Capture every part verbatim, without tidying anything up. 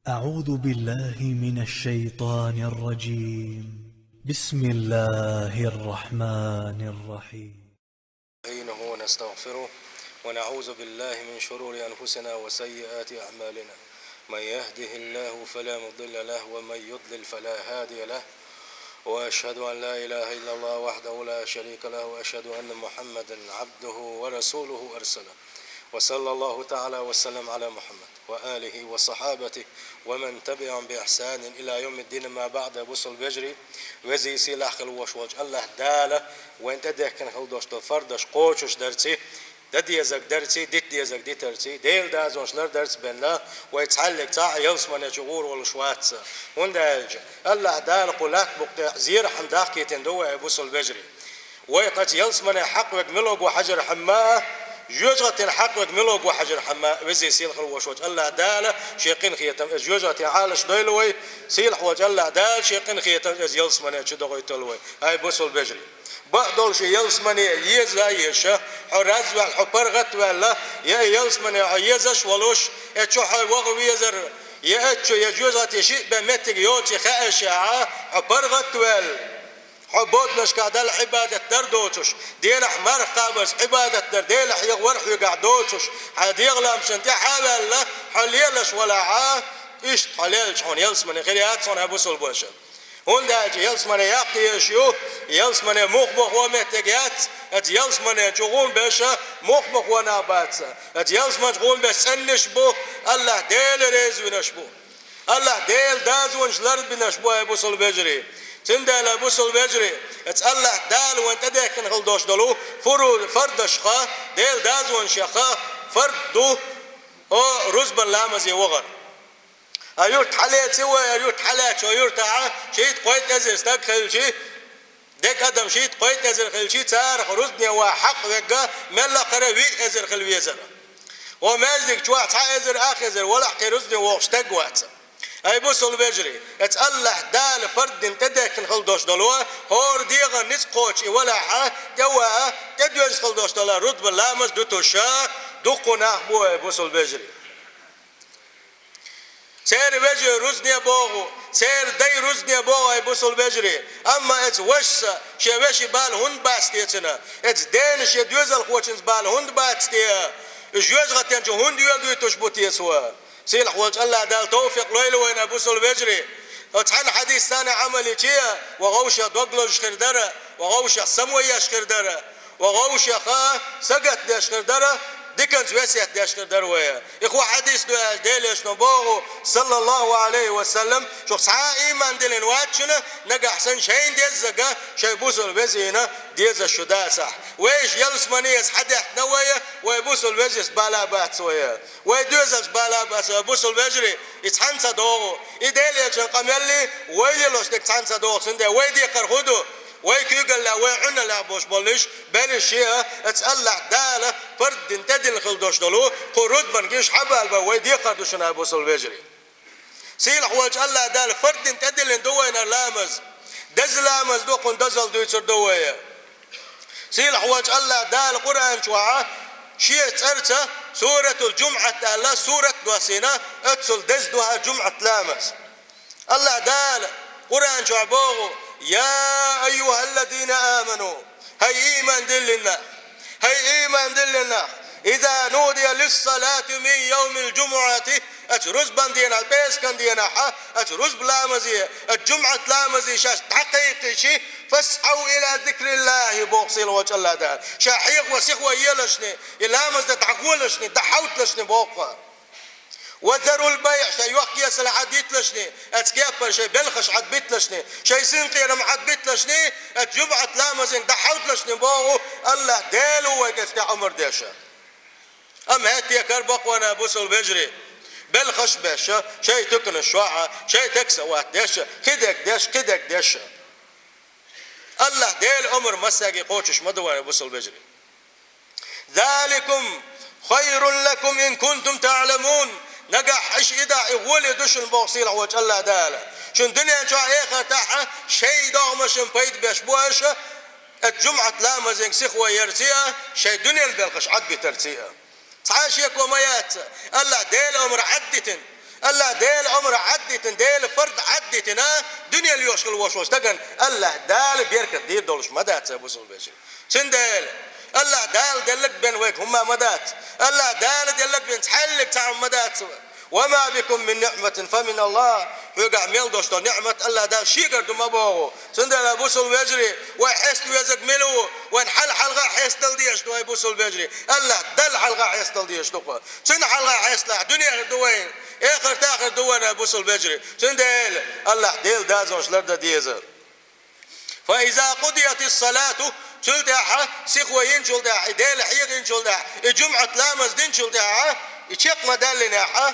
أعوذ بالله من الشيطان الرجيم. بسم الله الرحمن الرحيم. نستعينه ونستغفره، ونعوذ بالله من شرور أنفسنا وسيئات أعمالنا. من يهده الله فلا مضل له، ومن يضلل فلا هادي له. وأشهد أن لا إله إلا الله وحده لا شريك له، وأشهد أن محمدا عبده ورسوله أرسله. وصلى الله تعالى وسلم على محمد وآله وصحابته ومن تبعهم بإحسان إلى يوم الدين. أما بعد، бусалба вежарий, веза-сийлахь хила волаш волча АллахӀ Дала вайна тӀадехкина хила долаш дола фардаш кхочушдарца, дан дезарг дарца, дита дезарг дитарца, Даьла дозанаш лардарца бенна, вай цхьаннега цхьа а ялсмале чу гӀур волаш вац. ХӀунда аьлча АллахӀ Дала кху лаьтта букъа тӀа зерхьама дахкийтина да вай, бусалба вежарий. Вай кхаьча ялсмален хьакъ вега мел вогӀу хьажар хӀама а, жоьжахатен хьакъ вега мел вогӀу хьажар хӀама а, веза-сийлахь хила волаш волча АллахӀ Дала ший къинхетамца из жоьжахатен Ӏалашдойла вай, сийлахь волча АллахӀ Дала ший къинхетамца из ялсмале чу дохийтойла вай. Ай, бусалба вежарий, бакъдолча ялсмале еза а езаш, хьо раьза ваьлла, хьо паргӀата ваьлла, е ялсмале хьо езаш волаш, е чу хьо ваха везар, е чу, е жоьжахати шиъ бен моттиг йоций хаьаш а, хьо паргӀата ваьлла, хьо боднашка Далла Ӏибадат дар доцуш, денахь марха кхабарца Ӏибадат дар Делахь яха вар хьоьгахь доцуш, хьан дегӀа ламазашна тӀехьа а ваьлла, хьо лелаш валахь а, иштта хьо лелча хьуна ялсмале хир яц хьуна, бусалба вежарий. ХӀунда аьлча ялсмале яккха езаш ю, ялсмале мух-муха ван моттиг яц, из ялсмале чу гӀум беш мух-муха ван нах бац. Из ялсмале чу гӀум беш цӀенъеш бу, АллахӀ Даьла реза винарш бу. АллахӀ Даьла дозанаш ларбинарш бу, ай, бусалба вежарий. Цундела, бусалба вежарий, из АллахӀ Дала вайна тӀадехкина хила долаш дола фуру-, фардашха, Даьла дозанашех фард ду, о, рузбан ламазе вахар. А юрт хьалаьций вай, а юрт хьалаьцача, о, юртахь шийтта-кхойтта эзар стаг хилча, дика адам шийтта-кхойтта эзар хилча, царах рузбане ван хьакъ вега мел а кхара виъ эзар хила везар. О, маьждиг чохь цхьа эзар, ах эзар валахь, кхин рузбане вогӀуш стаг вац. Ай, бусалба вежарий, из АллахӀ Дала фард дина тӀадехкина хила долаш дола, хӀора дегӀан ницкъ кхочуш и валахь а, тӀе ван а, тӀедоьжна хила долаш дола рузбан ламаз дутуш а дуккха нах бу, ай, бусалба вежарий. Церан вежарий рузбане богӀу, церан дай рузбане богӀу, ай, бусалба вежарий. Амма из вашас шен вешин бала хӀунда бац те цунна? Из дена шен доьзалхочуьнца бала хӀунда бац те? Уж жоьжахатен чу хӀунда йоьдуьйтуш бу те цо? Сийлахь волча АллахӀ Дала товфикъ лойла вайна, бусалба вежарий. Цхьана хьадисана Ӏамал йича, вай вовшех дог лозуш хир дара, вай вовшех самавеш хир дара. Вай вовшех сагатдеш хир дара, диканца весет деш хир дара вай. И кхо хьадис ду аьлча, Делан Элчано боху, саллаллаху алейхи ва саллам, шух цхьа а ийман диллина вац шуна, нагахь санна шайна деззага шайн бусалба везийна дезаш шу дацахь. Вайша ялсманеца хьадаьхкина вай, вай бусалба везийца бала бац вай. Вай доьзалца бала бац, бусалба вежарий, и цхьаьна ца догӀу. И Делан Элчан къамелли, вай лелош дерг цхьаьна ца догӀу. Цундела вай декхар хӀун ду? Вай куьйгаллехь, вай Ӏуналлехь болуш болу уьш, берриш а, оцу АллахӀ Дала фард дина тӀедиллина хила долуш долу кху рузбан гиш хьабалабан вай декхар ду шуна, бусалба вежарий. Сийлахь волчу АллахӀ Дала фард дина тӀедиллина ду вайна ламаз. Деза ламаз ду, кхунна дозалла дуьйцур ду вай. Сийлахь волчу АллахӀ Дала Къуръан чохь Шен цӀарца Суратул Джумъат аьлла сурат доссийна, оццул деза ду хӀара Джумъат ламаз. АллахӀ Дала Къуръан чохь боху: «Я айюхаллазина аману», хӀай ийман диллина нах, хӀай ийман диллина нах, «иза нудия лиссалати мин йовмил джумъати», оцу рузбан денахь, пӀераскан денахь, оцу рузба ламазе, оцу Джумъат ламазе шаьш дӀакхайкхичи, «фасъав ила зикриллахи», боху сийлахь волчу АллахӀ Дала. Ша хьехо сихо елашни, и ламаз дан дӀахолашни, дӀахьовталашни боху. «Ва зарул байъ», шайн йоккха кесалш Ӏадбиталашни, оцу кепара шайн белхаш Ӏадбиталашни, шайн синкъерам Ӏадбиталашни, оцу Джумъат ламазин дӀахьовталашни боху, АллахӀ Дела ву вайга оцу тӀехь омра деш. Амма хӀетте кара бакъвана, бусалба вежарий, белхаш а беш, шайн туьканаш чохь, шайн такса а ватта деш, кхидерг деш, кхидерг деш. АллахӀ Делан омра массаьрга кхочуш ма ду вайна, бусалба вежарий. «Заликум хайрун лакум ин кунтум таъламун». Нагахь иш и дахь, и гӀоле ду шуна боху сийлахь волчу АллахӀ Дала. Шуна дуьнен чохь, эхартахь шайн догӀмашна пайда беш бу аша, оцу Джумъат ламазин сихо ярций а, шайн дуьненан белхаш Ӏадбитарций а. Цхьа а шеко ма яц, АллахӀ Делан омра Ӏаддитина, АллахӀ Дала омра Ӏаддитина, Дала фард Ӏаддитина, дуьненал йолуш хила волуш волчу стагана АллахӀ Дала беркат дийр долуш ма дац, бусалба вежарий. Цундела АллахӀ Дала делларг бен вайга хӀумма ма дац. АллахӀ Дала делларг бен цхьаьллиг цхьа хӀума ма дац вай. «وما بكم من نعمة فمن الله». Хьоьгахь мел долуш долу ниӀмат АллахӀ Дала шегара ду ма боху. Цундела, бусалба вежарий, вай хьеста везарг мила ву? Вайн хьал-хьалха хьестадала дезаш ду вай, бусалба вежарий. АллахӀ Далла хьалха хьестадала дезаш ду-кх. Цуьнан хьалха хьесталахь, дуьне а ду вайн, эхарт-ахарт ду вайн, бусалба вежарий. Цундела АллахӀ Делан дозанаш лардан деза. «فإذا قضيت الصلاة», цул тӀаьхьа, сиха йинчул тӀаьхьа, и Дела хьехийначул тӀаьхьа, и жумӀат ламаз динчул тӀаьхьа, и чекх ма даьллинехьа,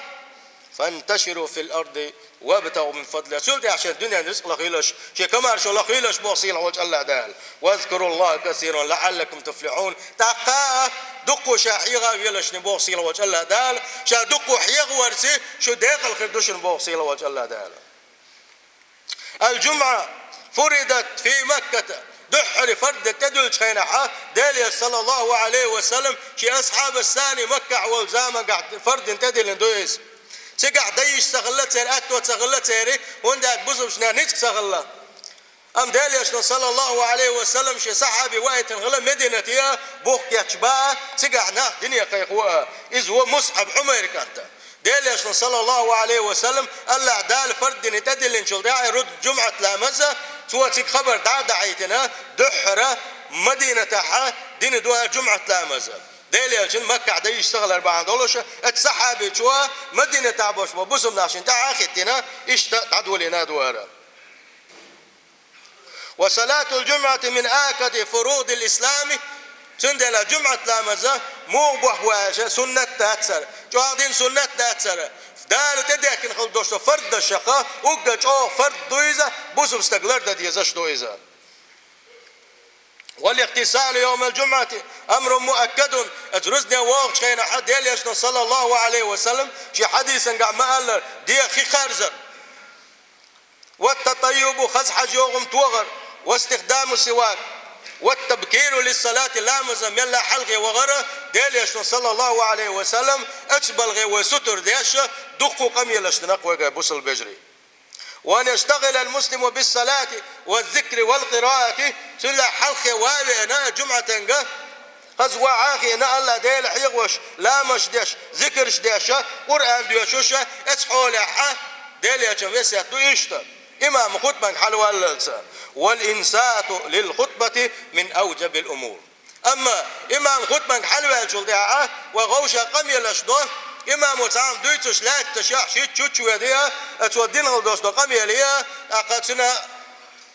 «فانتشروا في الأرض وابتغوا من فضل الله». Цул тӀаьхьа шайн дуьненна рицкъ лахийлаш, шайн комаьршо лахийлаш боху сийлахь волчу АллахӀ Дала. «واذكروا الله كثيرا لعلكم تفلحون». ТӀаккха а дуккха ша хьеха а велаш боху сийлахь волчу АллахӀ Дала, ша дуккха хьехаварца шу декъала хир ду шуна боху сийлахь волчу АллахӀ Дала. «الجمعة فرضت في مكة». Дуьххьара фард тӀедиллинчу хенахь, Делан Элчано, саллаллаху Ӏалайхи ва саллам, шен асхьабашца Маккахь волу заманахь фард тӀедиллина ду иза. Цигахь дан йиш ца хилла церан, аьтто ца хилла церан, хӀунда аьлча бусалбачу нехан ницкъ ца хилла. Амма Делан Элчано, саллаллаху Ӏалайхи ва саллам, шен сахьаби ваийтина хилла Мединате, бух кечбан, цигахь нах дине кхайкхо а. Иза ву Мусъаб, Ӏумайран кӀант. Делан Элчано, саллаллаху Ӏалайхи ва саллам, АллахӀ Дала фард дина тӀедиллинчул тӀаьхьа ру-, жумӀат ламаз, цо цига хабар дӀа а дахьийтина, дуьххьара Мадинатехь дина ду аьлла жумӀат ламаз. Делан Элчано Маккахь дан йиш ца хилар бахьана долуш, оцу сахьабичо Мадинатехь болуш болу бусалба нах шена тӀаьхьа а хӀиттина, иштта дӀадолийна ду ара. «وصلاة الجمعة من آكد فروض الإسلام». Цундела жумӀат ламаз муха бохь бу аьлча, суннат дац хӀара, чӀогӀа дина суннат дац хӀара. Дала тӀедехкина хила долуш долу фардашха уггар чӀогӀа фард ду иза, бусалба стаг лардан дезаш ду иза. «والاغتسال يوم الجمعة أمر مؤكد». Оцу рузбане вогӀучу хенахь Делан Элчано, саллаллаху Ӏалайхи ва саллам, шен хьадисангахь ма-аллара, дегӀ хи харзар. «والتطيب», хаза хьожа йогӀу тохар, «واستخدام السواك والتبكير للصلاة», ламаза мелла хьалхе вахара, Делан Элчано, саллаллаху Ӏалайхи ва саллам, оцу балхе вай сутара деш, дуккха къамелаш дина-кх вайгара, бусалба вежарий. «وأن يشتغل المسلم بالصلاة والذكر والقراءة», цул хьалхе ван а веана, жумӀатанга хаза ван а хиъна, АллахӀ Дела хьехош, ламазаш деш, зикарш деш, Къуръан доьшуш, оцу хьолехь Делан Элчан весет ду иштта, имам хутбанга хьалаваллалца: «والإنصات للخطبة من أوجب الأمور». Амма имам хутбанга хьалаваьллачул тӀаьхьа вай ховша къамелаш до, имамо цхьа хӀума дуьйцуш лаьтташ яхь, шийтта чу-чу веде, цо дина хила долуш долу къамел е, тӀаккха цуьнан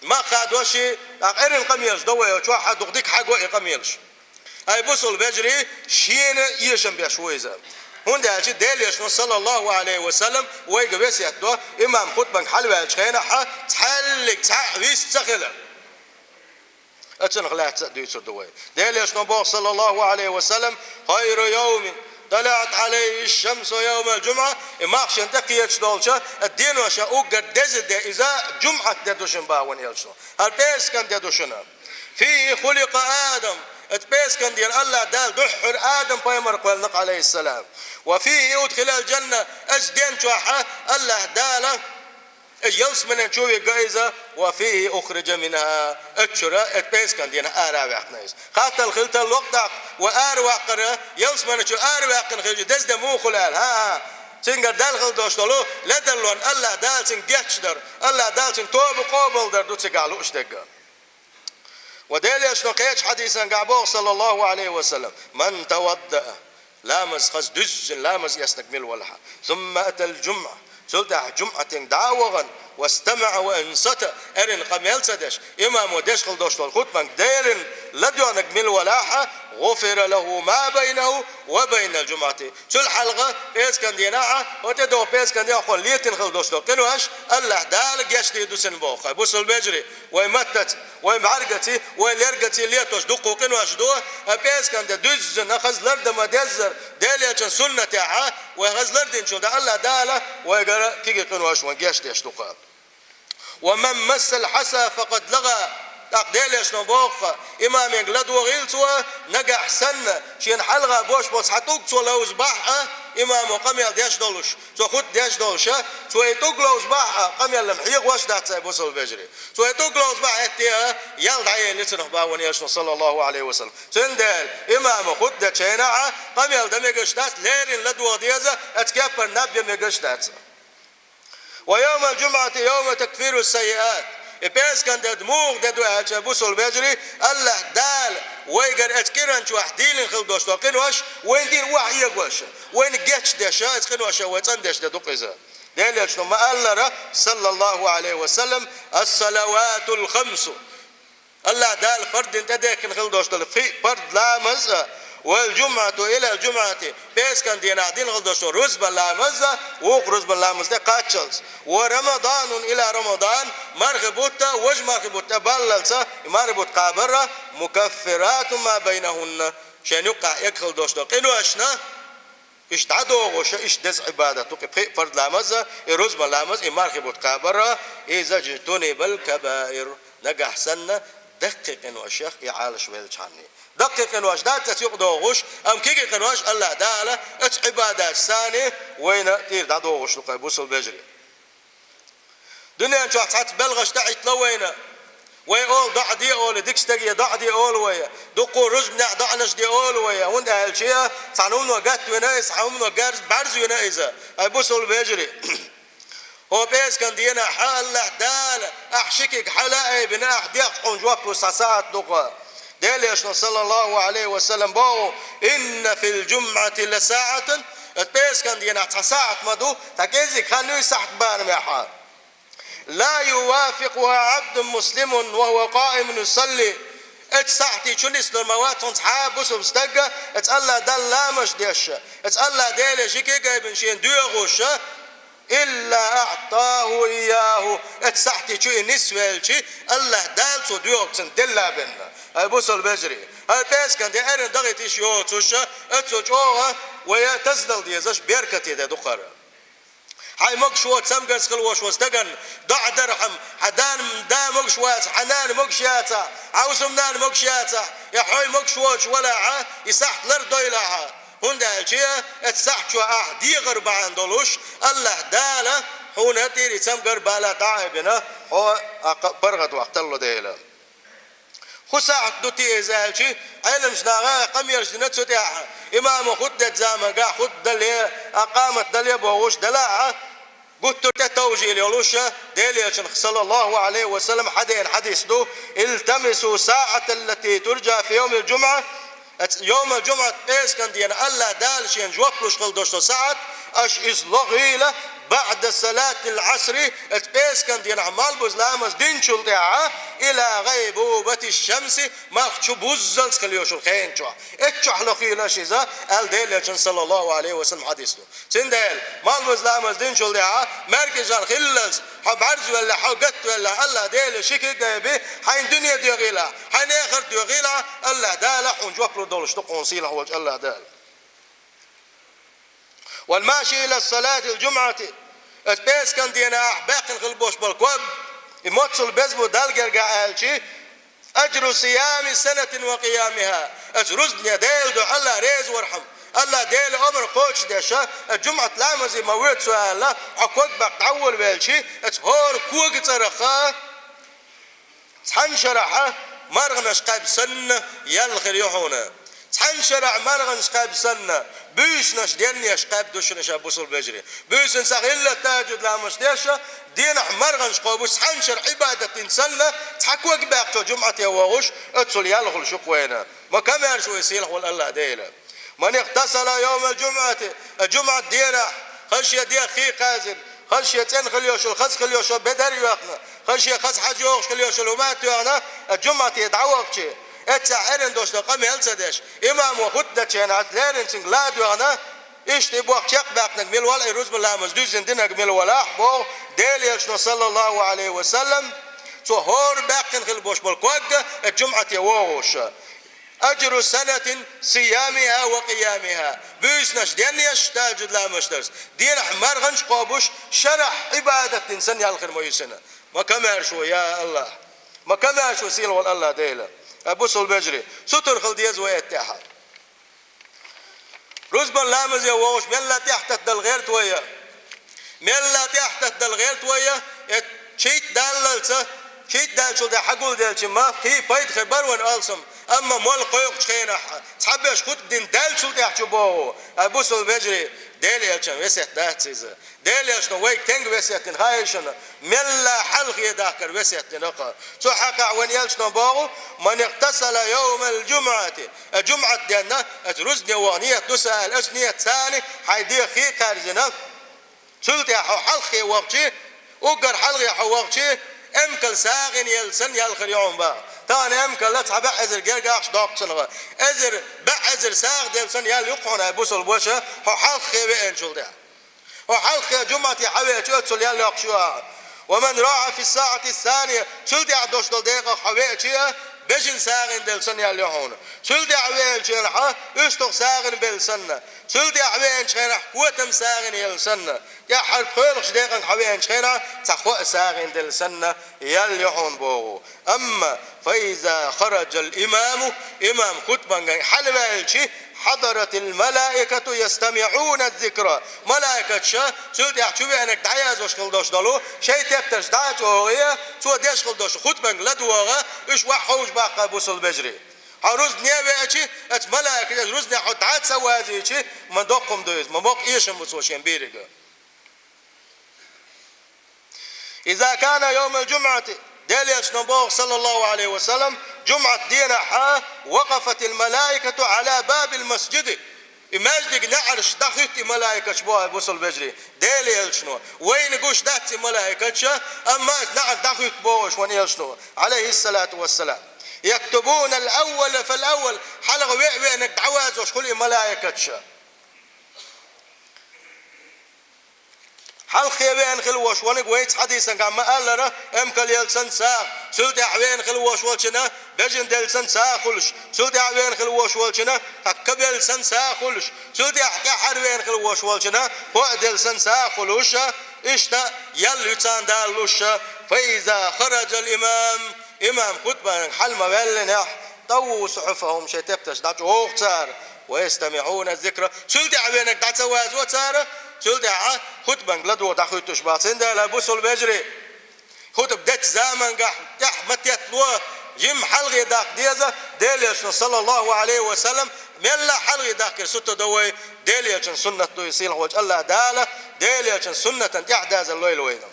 мах а до ши, тӀаккха эрна къамелаш до вай чохь, дукха дика хьаго и къамелаш. Ай, бусалба вежарий, шена эшам беш ву иза. ХӀунда аьлча Делан Элчано, саллаллаху Ӏалайхи ва саллам, вайга весет до, имам хутбанга хьалаваьллачу хенахь цхьаьллиг цхьаъ вист ца хила. Оцунах лаьцна а дуьйцур ду вай. Делан Элчано боху, саллаллаху Ӏалайхи ва саллам: «خير يوم طلعت عليه الشمس يوم الجمعة». И мах шена тӀекхеташ долчу деноша уггар деза де иза жумӀат де ду шуна, боху Элчано. ХӀара пӀераскан де ду шуна. «فيه خلق آدم». Оцу пӀераскан дийнахь АллахӀ Дала дуьххьара Адам пайхамар кхоьллина-кх, Ӏалайхиссалам. «وفيه أدخل الجنة». Оцу ден чохь АллахӀ Дала ялсаманен чу вигна иза, «وفيه أخرج منها». Оцу чуьра, оцу пӀераскан дийнахь ара а ваьккхина иза. Хаттар хила тарло-кх тӀаккха, вай ара ваккхар, ялсаманен чуьра ара ваьккхина хилча, деза де муха хуьлу аьлла, хӀа-а? Цуьнгара даьлла хила долуш долу ледарлонна АллахӀ Дала цуьнга гечдар, АллахӀ Дала цуьнан тоба къобалдар ду цигахь лууш дерг. Ва Делан Элчано кхечу хьадисангахь боху, саллаллаху Ӏалайхи ва саллам: «من توضأ», ламаз хаза дуьззина ламаз эцнарг мила велахь, «ثم أتى الجمعة», цул тӀаьхьа жумӀатанга дӀа а вахана, «واستمع وأنصت», эрна къамел ца деш, имамо деш хила долуш долу хутбанга деррина ладоьгӀнарг мила велахь, «غفر له ما بينه وبين الجمعة». Цул хьалха пӀераскан дийнахь, хӀокху тӀедогӀу пӀераскан дийнахь хьуна летийна хила долуш долу къинош АллахӀ Дала гечдийр ду цуьнан боху. Хьай бусалба вежарий, вай маттаца, вай бӀаьргаца, вай лергаца летош дуккха къинош ду, хӀай пӀераскан де дуьззина хаза лардан ма-деззара, Делан Элчан суннатехь вай хаза лардинчул тӀаьхьа АллахӀ Дала вайгара кегий къинош вайна гечдеш ду-кх. «ومن مس الحصى فقد لغى». ТӀаккха Делан Элчано боху, имаменга ладогӀийла цо, нагахь санна шена хьалха бош болу цхьа тӀулг цо ловзабахь а, имамо къамел деш долуш, цо хутба деш долуш, цо и тӀулг ловза бахь а, къамел-м хьехош дац, ай бусалба вежарий. Цо и тӀулг ловза бахь а, хӀетте а, ял дӀаелира цунах бахьана элчано, саллаллаху Ӏалайхи ва саллам. Цундела имамо хутба дечу хенахь а къамел дан мегаш дац, леррина ладогӀа деза, оцу кеппара наб ян мегаш дац. «ويوم الجمعة يوم تكفير السيئات». И пӀераскан де муха де ду аьлча, бусалба вежарий, АллахӀ Дала вайгара оцу кӀиран чохь дийлина хила долуш долу къинош вайна дийна охьаэгош, вайна гечдеш, оцу къиношна вай цӀандеш де ду-кх иза. Делан элчано ма-аллара, саллаллаху Ӏалайхи ва саллам: «الصلوات الخمس». АллахӀ Дала фарз дина тӀедехкина хила долуш долу пхи парз ламаз а, «والجمعة إلى الجمعة», пӀераскан дийнахь дина хила долуш долу рузбан ламаз а, вукху рузбан ламаз тӀе кхаччалц, «ورمضان إلى رمضان», мархи бутт а, важа мархи бутт тӀе баллалц а, и мархи бутт кхабар а, «مكفرات ما بينهن», шайна юккъехь эгна хила долуш долу къиношна иштта дӀадогӀуш, иштта деза Ӏибадат ду-кх и пхи парз ламаз а, и рузбан ламаз, и мархи бутт кхабар а, «إذا اجتنبت الكبائر», нагахь санна даккхий къиношех и Ӏалаш веллачхьана. Даккхий къинош дац оцу юкъа догӀуш, амма кегий къинош АллахӀ Дала оцу Ӏибадатца вайна тӀера дӀадогӀуш ду-кх, ай бусалба вежарий. Дуьнен чохь цхьацца белхаш дӀахӀиттало вайна. Вай олу доӀа де олий, дика стаге доӀа де олу вай. Дуккха рузбанехь доӀанаш де олу вай. ХӀунда аьлча цхьана хӀумано гатвина иза, цхьана хӀумано гарз-, бӀаьрзвина иза. Ай бусалба вежарий. ХӀокху пӀераскан дийнахь АллахӀ Дала ахь ши куьг хьала а айбина, ахь дехча хьуна жоп луш цхьа сахьт ду-кх. Делан элчано, саллаллаху Ӏалайхи ва саллам, боху: «إن في الجمعة لساعة», оцу пӀераскан дийнахь цхьа сахьт ма ду, цхьа кӀеззиг хан ю и сахьт барамехь. «لا يوافقها عبد مسلم وهو قائم يصلي». Оцу сахьте чу нислур ма вац хӀинца цхьа а бусалба стаг, оцу АллахӀ Далла ламазаш деш, оцу АллахӀ Деле ши куьг айбина шена доьхуш, «إلا أعطاه إياه». Оцу сахьте чу и нисвелча, АллахӀ Дала цо доьхург цунна делла бен. Ай бусалба вежарий, хӀара пӀераскан де Ӏуьйранна дахийта йиш йоцуш, оццул чӀогӀа вай тасадала дезаш беркате де ду-кх хӀара. Хьайн могуш воцу, цамгарца хила волуш волу стагана доӀа дархьама, хьан да, да могуш вацахь, хьан нана могуш яцахь, хьан хӀусамнана могуш яцахь, я хьо могуш воцуш валахь, и сахьт лардойла хьан. ХӀунда аьлча оцу сахьт чохь ахь дехар бахьана долуш, АллахӀ Дала хьуна тӀера и цамгар, бала дӀа а айбина, хьо а кха-, паргӀатваккха талла дела. ХӀун сахьт ду те иза аьлча, Ӏеламчу наха къамелаш дина цу тӀехь, имамо хутба дечу заманахь хутба дале а, къамат дале а бохуш далахь, гуттар а тӀетовжийла йолуш, Делан элчанах, саллаллаху Ӏалайхи ва саллам, хьадеана хьадис ду: «التمسوا الساعة التي ترجى في يوم الجمعة». Оцу йовмал-жумӀат, пӀераскан дийнахь, АллахӀ Дала шена жоп луш хила долуш долу сахьт, аша иза лохийла, «بعد صلاة العصر», оцу пӀераскан дийнахь малхбуза ламаз динчул тӀаьхьа, «إلى غيبوبة الشمس», малх чу буззалц хила йолуш йолу хенан чохь. Эццахь лохийла аша иза, аьлла Делан элчанан, саллаллаху Ӏалайхи ва саллам, хьадис ду. Цундела малхбуза ламаз динчул тӀаьхьа, маьркӀажан хиллалц, хьо бӀаьрзвелла, хьо гатвелла, АллахӀ Деле ши куьг айби, хьайн дуьне доьхийла, хьайн эхарт доьхийла, АллахӀ Дала хьуна жоп лур долуш ду, хьуна сийлахь волчу АллахӀ Дала. «والماشي إلى صلاة الجمعة», оцу пӀераскан дийнахь баьккхина хила болуш болу ког, и моццул беза бу Далла гергахь аьлча, «أجر صيام سنة وقيامها». Оцу рузбане Делан дуьхьа АллахӀ реза вархьама, АллахӀ Делан омра кхочушдеш, оцу жумӀат ламазе ма воьду со аьлла, хьо ког баккха дӀаволавелча, оцу хӀора коган цӀарах цхьана шарахь маргӀанаш кхаьбна санна ял хир ю хьуна. Цхьана шарахь маргӀанаш кхаьбна санна, буьйсанаш, деннеш кхаьбна ду шуна ша, бусалба вежарий. Буьйсанна схьа хилла тахӀажжуд ламазаш деш, денахь маргӀанаш кхобуш, цхьана шарахь Ӏибадат дина санна, цхьа ког баьккхича жумӀате вогӀуш, оццул ял хуьлуш ю-кх вайна. Ма комаьрша ву и сийлахь волу АллахӀ Дела. «من اغتسل يوم الجمعة», жумӀат дийнахь, хаза шен дегӀ хий кхаьзна, хаза шен цӀена хила йолуш йолу, хаза хила йолуш йолу бедар а йоьхна, хаза шен хаза хьаж йохуш хила йолуш йолу хӀума а тоьхна, жумӀате дӀавахча, эццахь Ӏерина долуш долу къамел а ца деш, имамо хутба дечу хенахь леррина цуьнга ла а доьхна, иштта и боху чекхбаьккхинарг мила валахь, и рузбан ламаз дуьззина динарг мила валахь, боху Делан элчано, саллаллаху Ӏалайхи ва саллам, цо хӀора баьккхина хила болуш болу ког а, жумӀате вогӀуш. «أجر سنة صيامها وقيامها». Буьйсанаш денъеш, тахӀажжуд ламазаш дарца, денахь маргӀанаш кхобуш, шарахь Ӏибадат дина санна ял хир ма ю цуьнан. Ма комаьрша ву, я АллахӀ! Ма комаьрша ву, сийлахь волу АллахӀ Дела! Ай бусалба вежарий, сутара хила деза вай эттехьа. Рузбан ламазе вогӀуш мелла тӀехьататта дала гӀерта вайя. Мелла тӀехьататта дала гӀерта вайя, э, чийта даллалца, чийта даьлчул тӀехьа хьагулделча ма, кхий пайда хир бар ван алсам, амма молла кхойкхучу хенахь, цхьаберш хутӀа дина даьлчул тӀехьа чу богӀу, ай бусул вежарий, Дела элчан весет дац иза. Дела элчано вайга тенга весет дина хаийшина, мелла хьалхе дахкар весет дина кха. Цу хьакъехь вайн элчано боху: «Ман игътасала йовмал жумъати», а, жумъат денна, аса рузне ваха ният ду сан аьлла, аса ният царна хьайн дегӀе кхаьрзина. Цул тӀаьхьа хьо хьалхе вахчи, уггар хьалхе хьо вахчи, эмкал сагӀина елла санна ял хир ю хьуна боху. Тахана эмкал цхьа бӀе эзар гергахаш доккху цунах. Эзар, бӀе эзар сагӀа делла санна ял ю хьуна, ай бусул ваша, хьо хьалхе веанчул тӀаьхьа. Хьо хьалххе жумъате хьавеача, оццул ял йоккхуш ю ахьа. «Ва ман раа фи саӀати сания», цул тӀаьхьа долуш долу декъах хьо веача а, бежана сагӀина делла санна ял ю хьуна. Цул тӀаьхьа веанчу хенахь, уьстагӀа сагӀина белла санна. Цул тӀаьхьа веанчу хенахь, котам сагӀина елла санна. ТӀаьххьара пхоьалгӀачу декъанга хьо веанчу хенахь, цхьа хоа сагӀина делла санна, ял ю хьуна боху. Амма, «фаиза хараджал имаму», имам хутбанга хьалаваьлчи, «хьадаратил малаикату ястамиӀуна зикра». Малаикатша, цул тӀаьхьа чу веанарг дӀаязвеш хила долуш долу, шайн тептарш дӀа а чӀогӀе, цо деш хила долуш хутбанга ладогӀа, уьш ваьхьа ховш баккха бусул вежарий. Хьо рузне а веачи, аса малаикаша рузне хьо дӀа а ца вазийчи, ма доккха хӀума ду иза, ма боккха эшам бу цо шен берриге. «Иза кана йовмал жумъати», Делан Элчано боху, саллаллаху Ӏалайхи ва саллам, жумъат денахьа, «вакъафатил малаикату Ӏала бабил масжиди». И маьждиг неӀарш дӀахӀуьтту и малаикаш боху, бусул вежарий, Делан Элчано. Вайна гуш дац и малаикаш, амма неӀарш дӀахӀуьтту бохуш вайн Элчано, Ӏалайхиссалату вассалам. «Яктубунал аввала фал аввал», хьалха веа-веанарг дӀавазош хуьлу и малаикаш. Хьалххе веана хила волуш верг вайца хьадисангахь ма-аллара, эмкал елла санна сагӀа, цул тӀаьхьа веана хила волуш волчунна бежана делла санна сагӀа хуьлуш, цул тӀаьхьа веана хила волуш волчунна кхаккха белла санна сагӀа хуьлуш, цул тӀаьхьа тӀаьххьара веана хила волуш волчунна хоа делла санна сагӀа хуьлуш, иштта ял ю царна далуш, фаиза хараджал имам, имам хутбанга хьала ма ваьллинехь, «тӀавву сухьуфахӀум», шайн тептарш дӀачӀогӀу цара, «ва ястамиӀуна зикра». Цул тӀаьхьа веанарг дӀа ца вазо цара, цул тӀаьхьа хутбанга ладогӀа дӀахӀуьттуш бац. Цундела, бусул вежарий, хутба дечу замангахь тӀаьхьа ма теттало, жимма хьалхе даккха деза, Делан Элчано, саллаллаху Ӏалайхи ва саллам, мелла хьалхе дахкар сутта до вай, Делан Элчан суннат ду и, сийлахь волчу АллахӀ Дала Делан Элчан суннатан тӀаьхьадазар лойла вайна.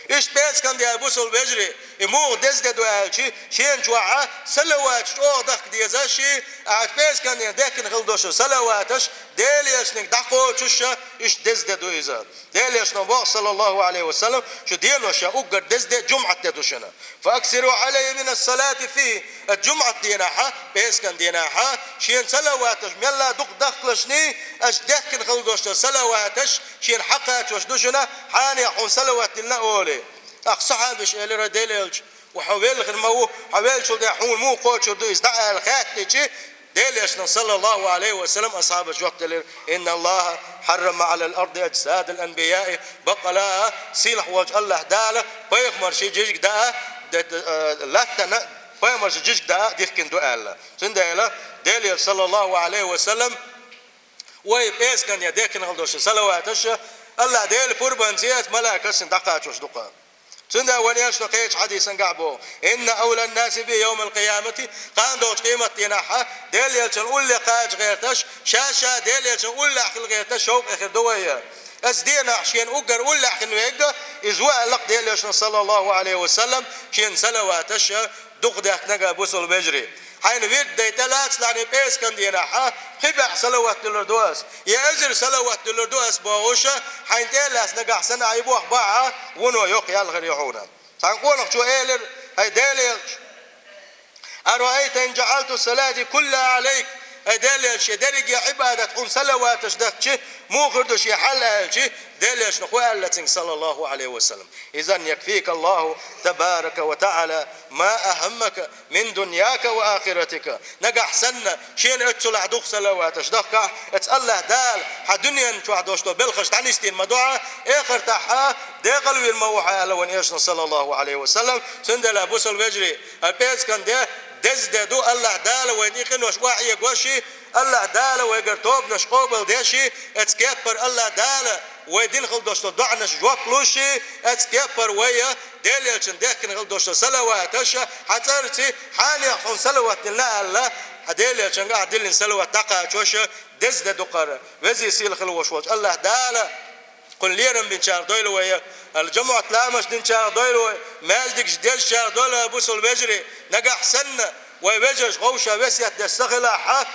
Иштта пӀераскан де, бусул вежарий, и муха деза де ду аьлчи, шена чохь а салаваташ чӀогӀа дахка деза ши, а пӀераскан дена дехкина хила долуш салаваташ, Делан Элчанга дӀакхочуш а, иштта деза де ду иза. Делан Элчано боху, саллаллаху Ӏалайхи ва саллам, шу денош а уггар деза де жумъат де ду шуна. «Фа аксиру Ӏалаййа минас салати фихӀ». Аса жумъат денахьа, пӀераскан денахьа, шена салаваташ мелла дукха дахкалашний, аса дехкина хила долуш салаваташ, шена хьакхачош ду шуна, хьанехь хьуна салават диллина олий. ТӀаккха сахьабаш элира Делан Элча, ва хьо велла хир ма ву, хьо веллачул тӀаьхьа хьуна муха кхочур ду иза дӀа аьлла хаьттичи, Делан Элчано, саллаллаху Ӏалайхи ва саллам, асхьабаш жоп делира: «Инна АллахӀа хьаррама Ӏалал арди аджсадал анбияи», баккъала, сийлахь волчу АллахӀ Дала пайхамарши жижиг даа, де-, де-, э, латтана пайхамарши жижиг даа дихкина ду аьлла. Цундела Делан Элча, саллаллаху Ӏалайхи ва саллам, вай пӀераскан дена дехкина хила долуш салаваташ, АллахӀ Делан пурбанца эца малаикашна дӀакхачош ду-кха. Цундела вайн Элчано кхечу хьадисангахь боху: «Инна авлан наси би йовмал къиямати», кхана долчу къематденахьа Делан Элчан улле кхача гӀерташ, ша-ша Делан Элчан уллехь хила гӀерташ шовкъе хир ду вай. Аса денахь шена уггар уллехь хин верг, иза ву аьлла-кх Делан Элчано, саллаллаху Ӏалайхи ва саллам, шена салаваташ дукха дехкинарг, бусул вежарий. Хьайна вирд дай тӀелацалахь, пӀераскан денахьа, пхи бӀе салават дуьллур ду ас, я эзар салават дуьллур ду ас бохуш, хьайна тӀе а лаьцна нагахь санна, ахь и боху бахьа, вуно йоккха ял хир ю хьуна. Цхьана къонахчо элира: «ХӀай Делан Элча, араайта ин жаӀалту салати кулла Ӏалайк?» ХӀай Делан Элча, шен дерриге Ӏибадат хьуна салаваташ дахчи, муха хир ду шен хьал аьлчи, Делан Элчано хӀун аьлла цуьнга, саллаллаху Ӏалайхи ва саллам: «Изан якфика АллахӀу табарака ва таӀала ма ахӀаммака мин дуньяка ва ахиратика». Нагахь санна, шена оццулахь дукха салаваташ дахкахь, оцу АллахӀ Дала хьан дуьнен чохь долуш долу белхаш дӀанисдина ма ду хьан, эхартахьа декъалвийр ма ву хьан аьлла вайн Элчано, саллаллаху Ӏалайхи ва саллам. Цундела, бусул вежарий, хӀара пӀераскан де деза де ду, АллахӀ Дала вайн и къинош охьаэгош и, АллахӀ Дала вайгара тобанаш къобалдеш, эцу кеппара АллахӀ Дала вай дина хила долуш долу доӀанаш жоп луш, эцу кеппара вай Делан Элчанна дехкина хила долуш долу салаваташ, хьан цӀарца хьанех хьуна салават дина аьлла, хьан Делан Элчанга ахь диллина салават дӀакхачош деза де ду-кх хӀара. Веза-сийлахь хила волуш волчу АллахӀ Дала кхунна лерам бинчарах дойла вай, хӀара жамаӀат ламазаш динчарах дойла вай, маьждигаш дезачарах дойла, бусалба вежарий. Нагахь санна вай вежарша вовшех весет деш ца хилахь,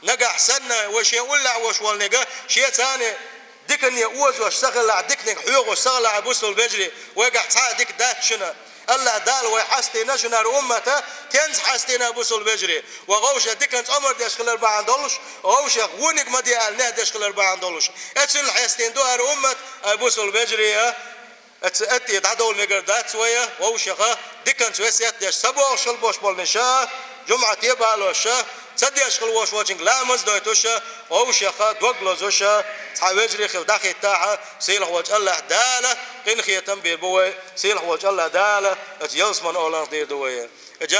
нагахь санна вай шен уллехь волуш волниг шен царна дикане озош ца хилахь, диканиг хьоьхуш ца хилахь, бусалба вежарий, вайгахь цхьа а дика дац шуна. АллахӀ Дала вай хьастийна шуна хӀара уммат, кенца хьастийна, бусалба вежарий. Вай вовшех диканца омра деш хилар бахьана долуш, вовшех вониг ма де аьлла нехь деш хилар бахьана долуш. Эцунна хьестийна ду хӀара уммат, ай бусалба вежарий, эцу атте дӀадовла мегар дац вай, вовшех диканца весет деш, ца бохуш хила болуш болнаш, жамаӀате балош, ца деш хила волуш волчуьнга ламаз дойтуш, вовшех дог лозуш, цхьа вежарий хила дӀахӀиттахь, сийлахь волчу АллахӀ Дала къинхетам бийр бу вай, сийлахь волчу АллахӀ Дала оцу ялсаманин оьгӀанах дийр ду вай.